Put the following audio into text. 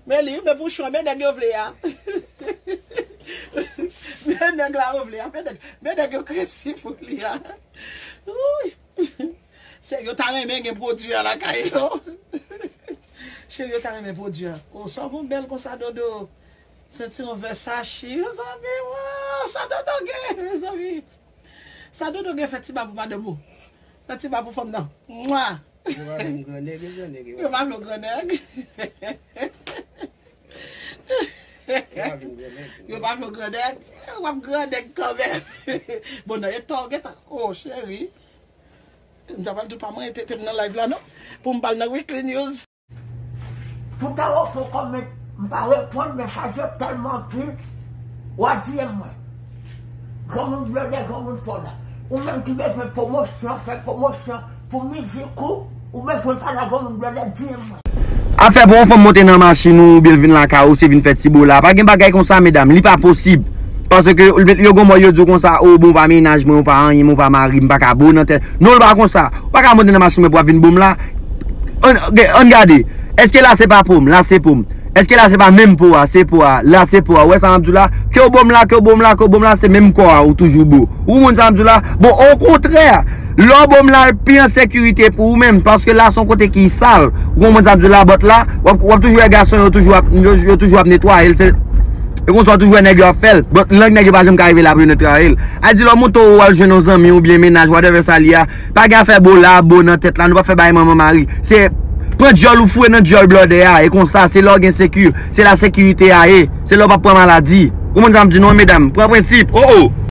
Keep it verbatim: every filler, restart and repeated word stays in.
Men li, men bouchon, men nèg yo vle a. Men nèg la yo vle a, men nèg, men nèg yo kresi pou li a. Wouy. Se yo ta renmen gen pwodui a lakay yo. Cheri, yo ta renmen pwodui a. O, sa w konn bèl konsa, Dodo. Sentiwon Versace, mezanmi, waw, sa Dodo gen, mezanmi. Sa Dodo gen, fè ti ba pou madanm ou. Fè ti ba pou fanm nan. Mwa! Yo pa vle w gran nèg, yo gran nèg, yo pa vle w gran nèg. Yo pa vle w gran nèg. Yo pa vle w gran nèg. W ap gran nèg kanmenm. Bon, nan eta w gentan. O, cheri. M ta pral di w pa manyen tete m nan live la, non. Pou m pral nan Weekly News. Tout a repon kòm m pa reponn mesaj yo tèlman anpil. W a D M mwen. Granmoun blòdè, granmoun fò la. Ou menm ki bezwen pwomosyon, fè pwomosyon pou mizik ou, ou bezwen pale a granmoun blòdè, D M mwen. Afè pou yon fanm monte nan machin ou oubyen l vin lakay ou, se vin fè ti bo la. Pa gen bagay konsa, medam, li pa posib. Paske yo gon mò yo di w konsa, o bon, w pa mennaj mwen, w pa anyen, w pa mari m, pa ka bo nan tèt. Non, l pa konsa. Ou pa ka monte nan machin mwen pou w ap vin bo m la. Ann, ok, ann gade. Èske la se pa po m? La se po m. Èske la se pa menm po a? Se po a. La se po a. Ou wè sa m ap di w la? Ke w bo m la, ke w bo m la, ke w bo m la, se menm kò a ou toujou bo. Ou konprann sa m ap di w la? Bon, okontrè, lè w bo m la, l pi an sekirite pou ou menm, paske la se yon kote ki sal. Ou konprann sa m ap di w la? But la, w ap, w ap toujou wè gason yo toujou ap, yo, yo toujou ap netwaye l. Se, e konsa w toujou wè nèg yo ap fè l. But lang nèg yo pa janm ka rive la pou yo netwaye l. A di lè w monte w al jwenn yon zanmi oubyen mennaj, whatever sa li a, pa gen afè bo la, bo nan tèt la, nou p ap fè bagay manman mari. Se pran dyòl ou foure nan dyòl blòdè a, e konsa, se lè w gen sekur, se la sekirite a ye, se lè w p ap pran maladi. Ou konprann sa m di nou an, medam? Pran prensip, o o!